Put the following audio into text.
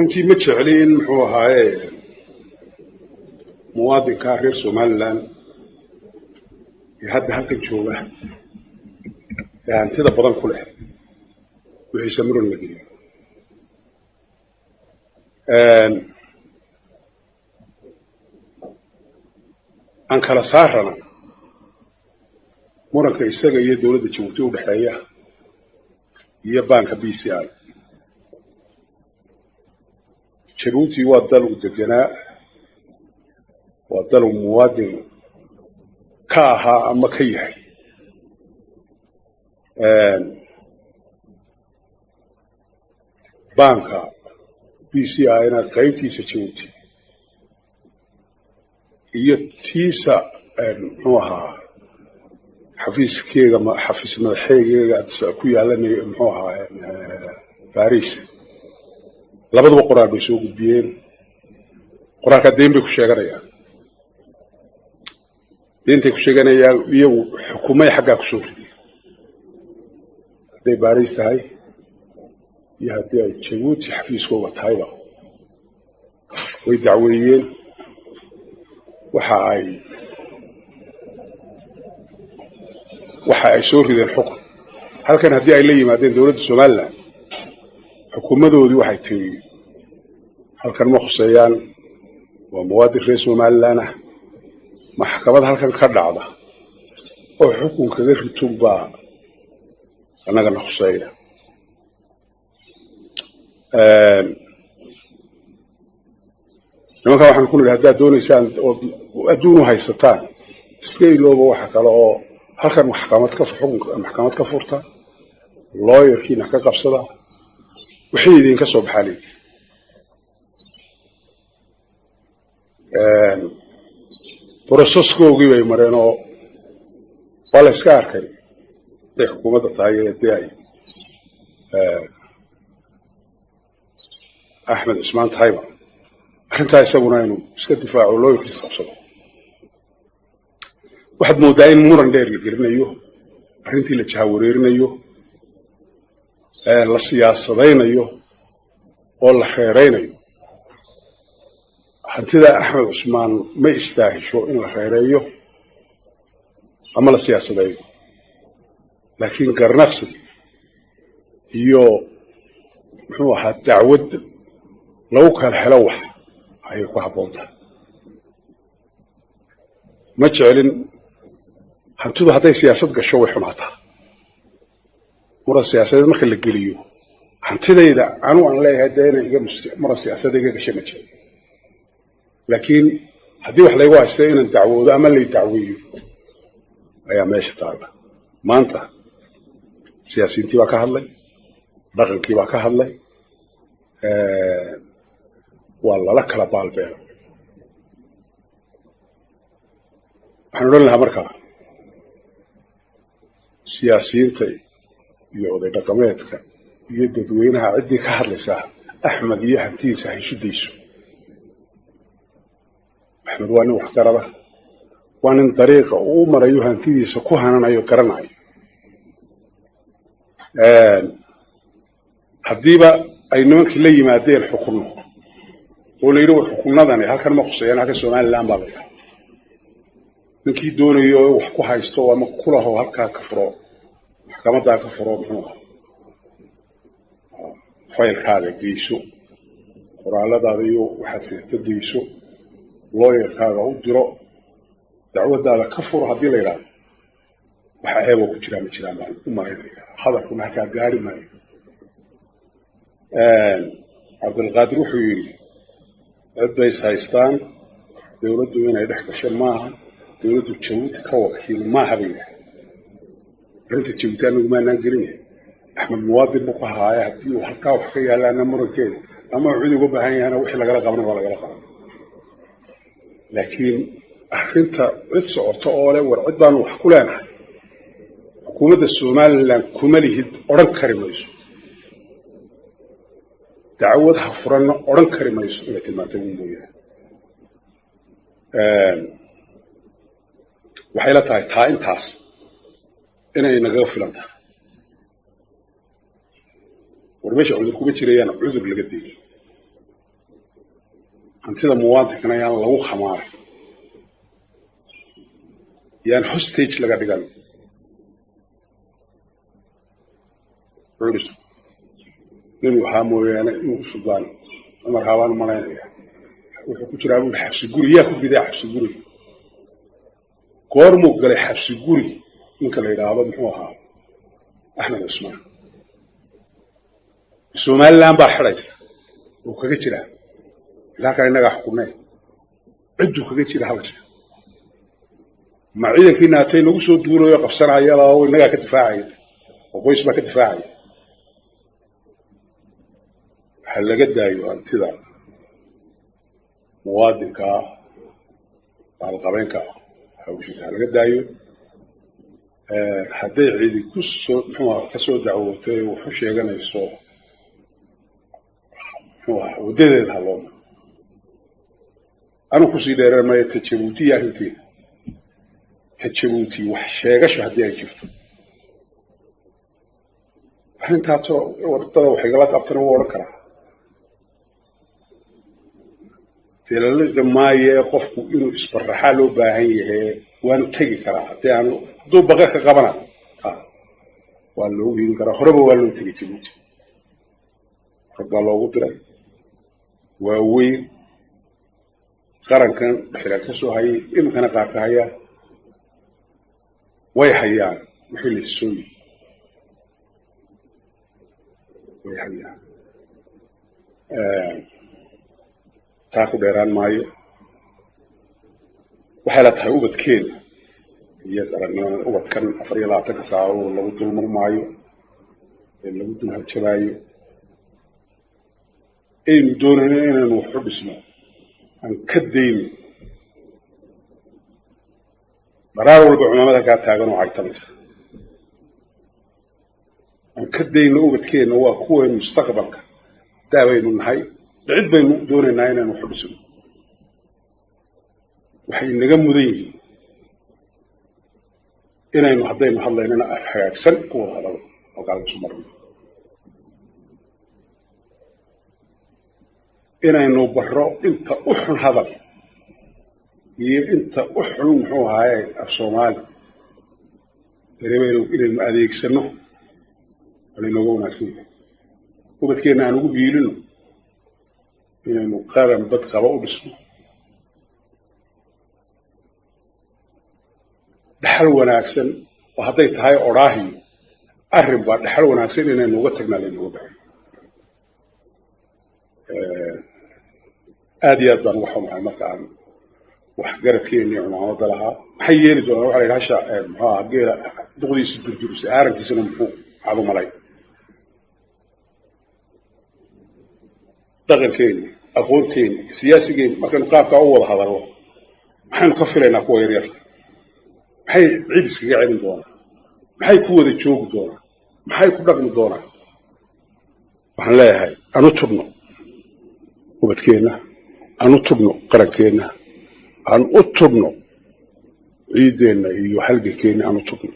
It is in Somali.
Runtii ma jecli in muxuu ahaaye muwaadinkaa reer Somaliland ee hadda halkan jooga ee hantida badan ku leh wixiisa muran la geliyo. Aan kala saarana muranka isaga iyo dowladda Jabuuti u dhexeeya iyo baanka BCI. Jabuuti waa dal uu deganaa, waa dal uu muwaadin ka ahaa ama ka yahay. Baanka BCI na qaybtiisa Jabuuti iyo tiisa muxuu ahaa xafiiskeega, xafiis madaxeegeega ku yaalanay muxuu ahaa Paris, labaduba qoraal bay soo gudbiyeen. Qoraalkaa deyn bay ku sheeganayaan, deyntay ku sheeganayaan iyagu xukumay xaggaa kusoo rideen, hadday Baris tahay iyo haddii ay Jabuuti xafiiskooga tahayba way dacweeyeen. Waxa ay soo rideen xukun halkan haddii ay la yimaadeen dowladda Somaliland, xukuumadoodii waxay tiri halkan ma khuseeyaan, waa muwaadin reer Somaliland ah, maxkamad halkan ka dhacda oo xukun kaga ritug baa annagana khuseeya. Nimankan waxaan ku nidhi haddaad doonaysaan ood adduun u haysataan iska ilooba waxa kale oo halkan maxkamad ka xukunka maxkamad ka furta, looyarkiina ka qabsada, wixii idinka soo baxaa leedi. Broseskoogii bay mareen oo waa la iska arkay hadday xukuumadda tahay ee haddii ay Axmed Cusmaan tahayba arrintaa isaguna inuu iska difaaco looyarkiis qabsado. Waxaad mooddaa in muran dheer la gelinayo arrintii, la jahawareerinayo, la siyaasadaynayo oo la reeraynayo. Hantida Axmed Cusmaan ma istaahisho in la reereeyo ama la siyaasadeeyo, laakiin garnaqsi iyo muxuu ahaa dacwad lagu kala helo wax ayay ku habboon tahay. Ma jecelin hantidu hadday siyaasad gasho way xumaataa. Muran siyaasadeed marka la geliyo hantidayda anu aan leeyahay dee inay iga muran siyaasadeed iga gashay ma jiro, laakiin haddii wax laygu haysta inaan dacwoodo ama lay dacweeyo ayaa meesha taalla. Maanta siyaasiyiintii baa ka hadlay, dhaqankii baa ka hadlay, waa lala kala baalbeelay. Waxaan odhan lahaa markaa siyaasiyiinta iyo oday dhaqameedka iyo dadweynaha ciddii ka hadlaysaa Axmed iyo hantidiisa ha isu dayso. Axmed waa nin waxgarada, waa nin dariiqa uu u marayo hantidiisa ku hananayo garanayo. Haddiiba ay nimankii la yimaadeen xukunno oo la yidhi war xukunnadani halkan ma khuseeyaan, halkan Somaliland baa la yidhaha, ninkii doonayo wax ku haysto ama kulaho halkaa ka furo, maxkamaddaa ka furo, muxuu ahaa faylkaaga geyso, qoraalladaada iyo waxaad seerta geyso, looyarkaaga u diro, dacwaddaada ka furo haddii la yidhaahdo waxa ceeboo ku jiraa ma jiraan baan u malaynaya. Hadalkuna halkaa gaari maayo. Cabdilqaadir wuxuu yidhi cid bay is haystaan, dowladdu inay dhex gasho maaha, dowladdu Jabuuti ka wakiil maaha bay yidhahdeen. Arrinta Jabuuti anagu maanaan gelinaya, Axmed muwaadin buu ka haaya, haddii uu halkaa wax ka yaalaana murankeeda ama uu cid uga baahan yahana wixii lagala qabanay waa lagala qaban, laakiin arrinta cid socoto oo leh war cid baanu wax ku leenahay xukuumadda Somaliland kuma lihid odhan kari mayso, dacwad ha furanna odhan kari mayso inay tilmaantay ugu mooyaane. Waxay la tahay taa intaas inay nagaga filan tahay. War meesha cudur kuma jirayaan cudur laga deeyo. Hantida muwaadinkana yaan lagu khamaaray, yaan hostage laga dhigan. Wuxuu nin waxaa mooyaane inuu Suldaan Cumar haabaan malaynaya, wuxuu ku jiraa buuri xabsi guri. Yaa ku riday xabsi guri? Goormuu galay xabsi guri ninka la yidhaahdo muxuu ahaa Axmed Cusmaan? Somaliland baa xidhaysa oo kaga jiraa ilaa kale, innagaa xukunee cidduu kaga jira hadasha. Ma ciidankii naatay nagu soo duulayo qabsanaya oo innagaa ka difaacaya oo qoys baa ka difaacaya? Waxaa laga daayo hantida muwaadinkaa maalqabeenka ah hawshiisa ha laga daayo. Hadday cidi ku soo muxuu aha ka soo dacwootay waxu sheeganayso, muxuu aha, waddadeeda ha loo maro. Anuu kusii dheereen maya. Ta Jabuuti iyo arrinteeda, ta Jabuuti wax sheegasho haddii ay jirto arrintaasoo wadada wax igala qabtana wuu odhan karaa. Dee lala dhamaaye qofku inuu isbaraxaa loo baahan yahe, waanu tegi karaa haddii aanu hadduu baqa ka qabana waa loogu hiidin karaa. Horeba waa loo tegay Jabuuti, rag baa loogu diray waaweyn qarankan xilaan ka soo hayay, iminkana qaar ka hayaa way hayaan. Wixii la soo yiri way hayaan. Taa ku dheeraan maayo. Waxay la tahay ubadkeena iyo qarannimada ubadkan 24-ka saacadood lagu dulmurmaayo ee lagu dul harjabaayo, aynu doonayno inaynu wax u dhisno, aan ka dayno dharaar walba cumaamada kaa taagan oo caytamaysa. Aan ka dayno ubadkeenna, waa kuween mustaqbalka. Daabaynu nahay, dhicid baynu doonaynaa inaynu wax u dhisno. Waxay naga mudan yihiin inaynu haddaynu hadlaynana af hagaagsan ku wada hadalo oo gaalkisu marno, inaynu barro inta u xun hadal iyo inta u xun muxuu ahaaye af Soomaali dareemaynu inaynu adeegsano waa laynooga wanaagsan yahay. Ubadkeenna aan ugu hiilino inaynu qaran bad qaba u dhisno, dhaxal wanaagsan oo hadday tahay odhaahiyo arrin baa dhaxal wanaagsan inaynu uga tagnaa laynooga baxay. Aad iyo aad baan uga xumahay marka aan waxgaradkeennii cumaamada lahaa. Maxay yeeli doonaan? Waxa la yidhi hasha muxuu ahaa geela duqdiisa durdurisay aarankiisana muxuu cadu malay. Dhaqankeeni, aqoonteeni, siyaasigeenni markaynu qaabkaa u wada hadallo, maxaynu ka filaynaa kuwa yaryar? Maxay cid iskaga celin doonaan? Maxay ku wada joogi doonaan? Maxay ku dhaqmi doonaan? Waxaan leeyahay anu tubno ubadkeenna, aan u tubno qarankeenna, aan u tubno ciiddeenna iyo halgankeenna, aan u tubno.